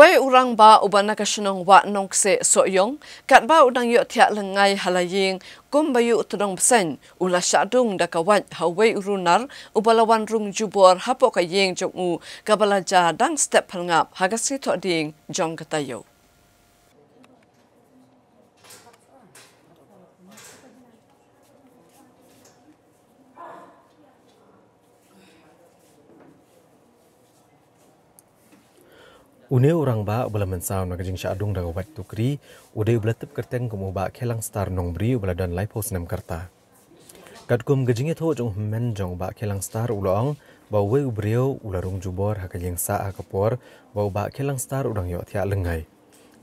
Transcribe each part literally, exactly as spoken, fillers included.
Pei u rangbah uba na ka shnong Wah Nongkseh Sohiong, katba u dang ïoh thiah lyngngai ha la ïing kum ba ïuh tdong bseiñ, u la shah dung da ka wait ha uwei u runar uba la wan rung jubor hapoh ka ïing jong u, kaba la jia dang step pyrngap ha ka sngi Thohdieng jong ka taïew. Une u rangbah uba la mynsaw na ka jingshah dung da ka wait tukri, u dei uba la tip kyrteng kum u Bah Khielang Star Nongbri uba la don laiphew snem ka rta. Katkum ka jingïathuh jong u hynmen jong u Bah Khielang Star, u la ong ba uwei u briew u la rung jubor ha ka ïing sah ha ka por ba u Bah Khielang Star u dang ïoh thiah lyngngai.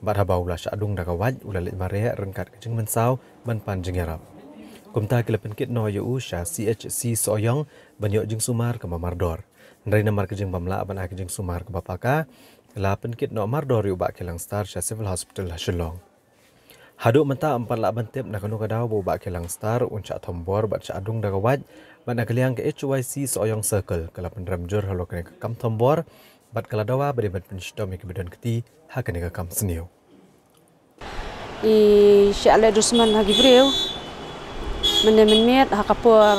Bad haba u la shah dung da ka wait, u la leit mareh ryngkat ka jingmynsaw ban pan jingïarap. Kumta ki la pynkit noh ïa u sha C H C Sohiong ban ïoh jingsumar kaba mardor. Hynrei namar ka jingbym lah ban ai ka jingsumar kaba paka, la pynkit noh mardor ïa u Bah Khielang Star sha Civil Hospital ha Shillong. Haduh mynta ym pat lah ban tip na kano ka daw ba u Bah Khielang Star un shah thombor bad shah dung da ka wait, bad na ka liang ka H Y C Sohiong Circle ka la pynrem jur halor kane ka kam thombor, bad ka la dawa ba dei ban pynshitom ïa kiba don kti ha kane ka kam sniew. I shah leh dusmon ha ki briew mynne mynmiet ha ka por,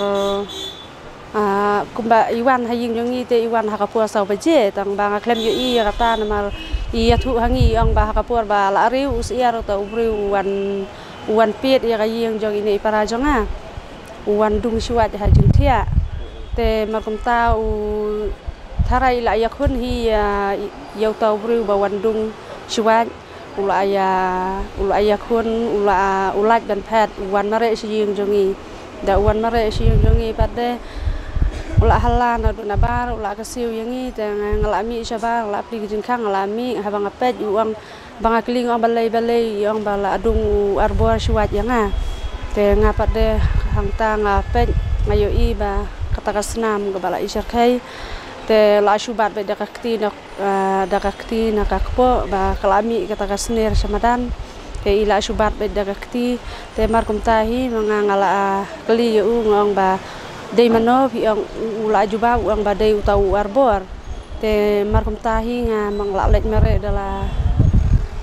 ah, kumba i wan ha ïing jong ngi te i wan ha ka por saw baje, tang ba nga khlem ïohi ïa kata namar i ïathuh ha ngi, i ong ba ha ka por ba la riew u syiar uta u briew u wan, u wan peit ïa ka ïing jong ine i para jong nga, u wan dung shuwait ha jingthiah. Te mar kumta u tharai i la ïakhun hi ïa, ïa uta u briew ba wan dung shuwait. U la ïa, u la ïakhun, u la, u lait ban phet, u wan mareh sha ïing jong ngi. Da u wan mareh sha ïing jong ngi pat de, u la halla naduh nabar, u la kyrsiew ïa ngi, te nga, nga la mih shabar, nga la plie ka jingkhang, nga la mih, haba nga peit, u ong ba nga kylli, nga ong balei, balei, i ong ba la dung u arbor shuwait ïa nga. Te nga pat de hangta nga peit, nga ïohi ba kata ka snam kaba la i syrkhei. Te la shu bat beit da ka kti na, ah, da ka kti na ka kpoh ba ka la mih kata ka sner sha madan. Te i la shu bat beit da ka kti. Te mar kumta hi ma nga nga la, ah, kylli ïa u, nga ong ba dei mano, phi ong, u, u la jubab, u ong ba dei uta u arbor. Te mar kumta hi nga ma nga la leit mareh da la,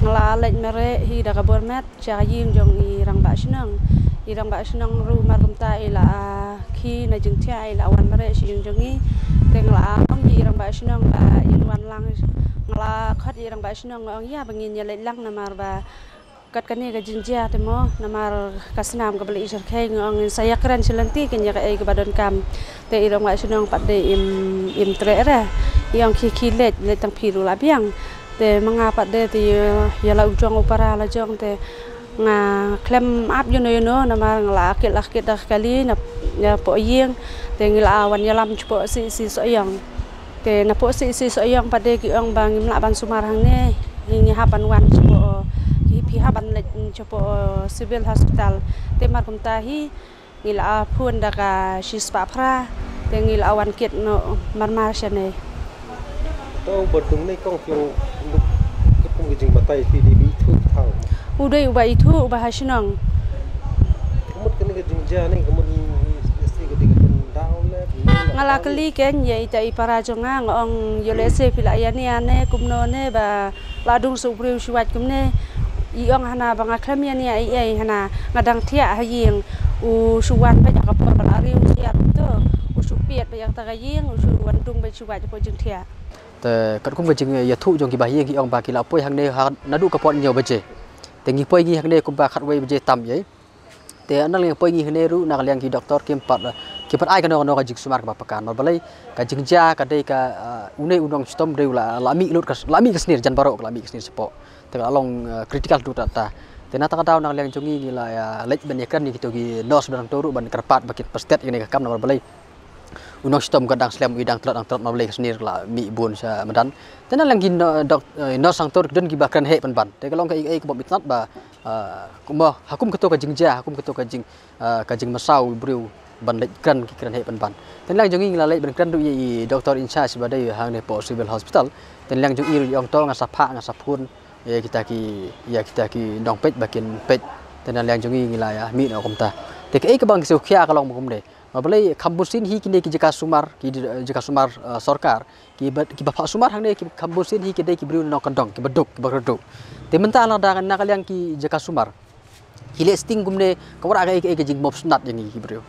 nga la leit mareh hi da ka bor met sha ka ïing jong i rangbah shnong. I rangbah shnong ruh mar kumta i la, ah, khie na jingthiah, i la wan mareh sha ïing jong ngi. Te nga la ong ïa i rangbah shnong ba ïa wan lang, nga la khot ïa i rangbah shnong, nga ong ïa ba ngin ïa leit lang namar ba kat kane ka jingjia te mo, namar ka snam kaba la i syrkhei, nga ong ngin sa ïakren shi lynti kan ïa kaei kaba donkam. Te i rangbah shnong pat de im, im treh re. I ong khie khie leit, leit tang phi ruh la biang. Te ma nga pat de te ïa, ïa la u jong u para la jong te nga khlem ap ïano ïano namar nga la kit la kit da ka kali na, napoh ïing. Te ngi la wan ïalam shapoh C C Sohiong. Te napoh C C Sohiong pat de ki ong ba ngim lah ban sumar hangne, ngi, ngi hap ban wan shapoh, ki, phi hap ban leit shapoh Civil Hospital. Te mar kumta hi ngi la phone da ka shispah phra, te ngi la wan kit noh marmar shane. To ba dung ne kong phi ong, kum ka jingbatai phi dei ba ithuh thaw. U dei uba ithuh, uba ha shnong. Ka mut kane ka jingjia ne, ka mut, ka dei ka pyndaw ne. Nga la kylli kein ïa ita i para jong nga, nga ong ïoh lehse phi la ïania ne kumno ne ba la dung sa u briew shuwait kumne. I ong hana ba nga khlem ïania ei ei, hana nga dang thiah ha ïing, u shu wan beit ha ka por ba la riew syiar uto, u shu peit beit ïa kata ka ïing, u shu wan dung beit shuwait hapoh jingthiah. Te katkum ka jingïathuh jong kiba ha ïing ki ong ba ki la poi hangne ha naduh ka por hynñiew baje. Te ngi poi ngi hangne kumba khatwei baje tam ei. Te na liang poi ngi hangne ruh na ka liang ki doktor kim pat, kim pat ai kano kano ka jingsumar kaba paka. Namar balei, ka jingjia ka dei ka, ah, une u nongshitom dei u la, la mih lut ka, la mih ka sner, jan baroh ka la mih ka sner shapoh. Te ka la long, ah, critical tu ta ta. Te na ta ka daw na ka liang jong ngi ngi la, ah, leit ban ïakren ïa kito ki nurse ba dang to ruh ban kyrpad ba kin pynstet ïa kane ka kam namar balei u nongshitom ka dang slem, i dang tlot, dang tlot, namar balei ka sner ka la mih bun sha madan. Te na liang ki no-, dok-, eh, nurse hangto ki don kiba kren heh pynban. Te ka long kaei kaei kaba bit nat ba, ah, kumba ha kum kato ka jingjia, ha kum kato ka jing, ah, ka jingmynsaw u briew ban leit kren, ki kren heh pynban. Te na liang jong ngi ngi la leit ban kren ruh ïa i doktor in charge ba dei hangne hapoh Civil Hospital. Te na liang jong i ruh i ong to nga sa phah, nga sa phone ïa kita ki, ïa kita ki nongpeit ba kin peit. Te na liang jong ngi ngi la ïa mih noh kumta. Te kaei kaba ngi sngewkhia ka long ba kumne. Namar balei kham bun sien hi kine ki jaka sumar, ki jaka sumar, eh, sorkar, ki ba, ki ba phah sumar hangne ki kham bun sien hi ki dei ki briew nongkyndong, ki ba duk, ki ba kyrduh. Te mynta lada na ka liang ki jaka sumar ki leh sting kumne, ka wanrah kaei kaei ka jingmop sngewtynnat ïa ngi ki briew.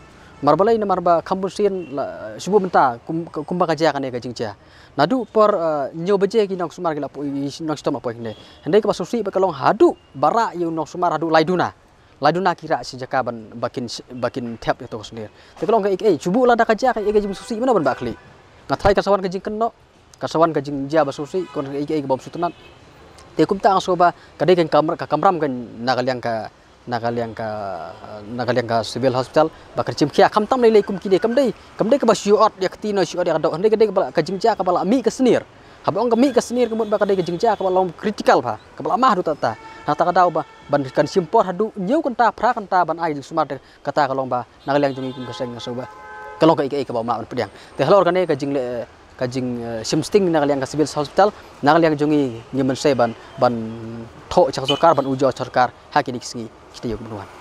Namar balei, namar ba kham bun sien la, shu buh mynta kum, kumba ka jia kane ka jingjia. Naduh por, eh, hynñiew baje ki nongsumar ki la poi, ki nongshitom la poi hangne. Hynrei kaba sngewsih bad ka long haduh ba rah ïa u nongsumar haduh lai duna. Lai duna ki rah shi jaka ban, ba kin, ba kin thep ïa uto u snier. Te ka long kaei kaei, shu buh lada ka jia kaei kaei ka jingsngewsih, mano ban bah khlieh. Nga tharai kan sa wan ka jingkynnoh, kan sa wan ka jingjia ba sngewsih, kan wan kaei kaei ka bym sngewtynnat. Te kumta nga sngew ba ka dei ka kamram, ka kamram kan na ka liang ka, na ka liang ka, na ka liang ka civil hospital ba kan shim khia, khamtam lei lei kum kine, kam dei, kam dei kaba shu ot ïa ka kti ne shu ot ïa ka doh, hynrei ka dei kaba, ka jingjia kaba la mih ka snier. Haba ong ka mih ka snier ka mut ba ka dei ka jingjia kaba long critical bha, kaba la mah haduh katta. Na kata ka daw ba ban kan shim por haduh hynñiew kynta, phra kynta ban ai jingsumar, te kata ka long ba na ka liang jong ngi kum ka seng nga sngew ba ka long kaei kaei kaba ym lah ban pdiang. Te halor kane ka jingleh, ka jing, eh, shim sting na ka liang ka civil hospital, na ka liang jong ngi ngi mynsiem ban, ban thoh sha ka sorkar, ban ujor sorkar ha kine ki sngi kita ïa u ban wan.